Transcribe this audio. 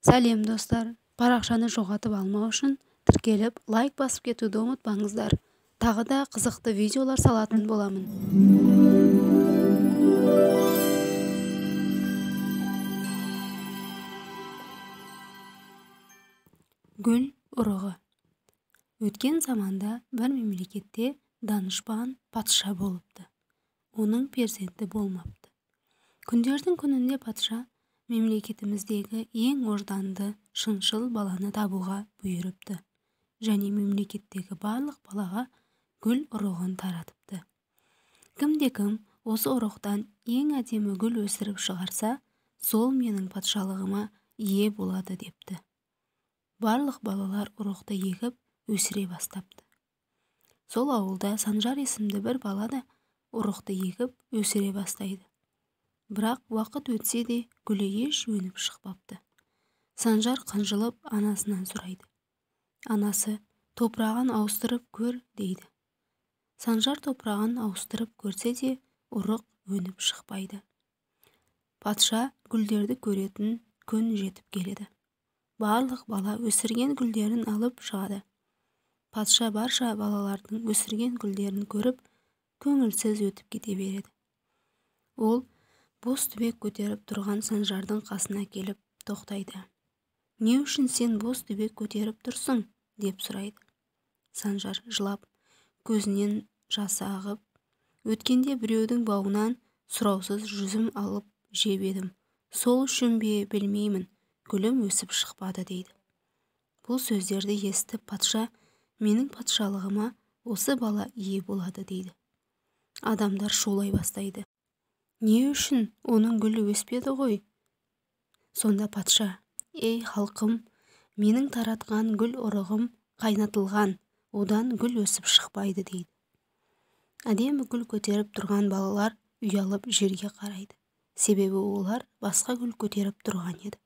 Сәлем достар, парақшаны жоғалтып алмау үшін тіркеліп, лайк басып кетуді ұмытпаңыздар. Тағы да қызықты видеолар салатын боламын. Гүл ұрығы. Өткен заманда бір мемлекетте данышпан патша болыпты. Оның перзенті болмапты. Күндердің күнінде патша мемлекетіміздегі ең ожданды, шыншыл баланы табуға бұйырыпты. Және мемлекеттегі барлық балаға гүл ұрығын таратыпты. Кімде-кім осы ұрықтан ең әдемі гүл өсіріп шығарса, сол менің патшалығыма ие болады депті. Барлық балалар ұрықты егіп, өсіре бастапты. Сол ауылда Санжар есімді бір бала да ұрықты егіп, өсіре бастайды. Бірақ уақыт өтсе де гүлі еш өніп шықпапты. Санжар қынжылып анасынан сұрайды. Анасы, топырағын ауыстырып көр, дейді. Санжар топырағын ауыстырып көрсе де ұрық өніп шықпайды. Патша гүлдерді көретін күн жетіп келеді. Барлық бала өсірген гүлдерін алып шығады. Патша барша балалардың өсірген гүлдерін көріп, көңілсіз өтіп кете береді. Ол бос түбек көтеріп тұрған Санжардың қасына келіп тоқтайды. Не үшін сен бос түбек көтеріп тұрсың, деп сұрайды. Санжар жылап, көзінен жасы ағып, өткенде біреудің бауынан сұраусыз жүзім алып жеп едім. Сол үшін бе білмеймін, гүлім өсіп шықпады, дейді. Бұл сөздерді естіп патша, менің патшалығыма осы бала ие болады, дейді. Адамдар шулай бастайды. Не үшін оның гүлі өспеді ғой? Сонда патша, ей халқым, менің таратқан гүл ұрығым қайнатылған, одан гүл өсіп шықпайды, дейді. Әдемі гүл көтеріп тұрған балалар ұялып жерге қарайды. Себебі олар басқа гүл көтеріп тұрған еді.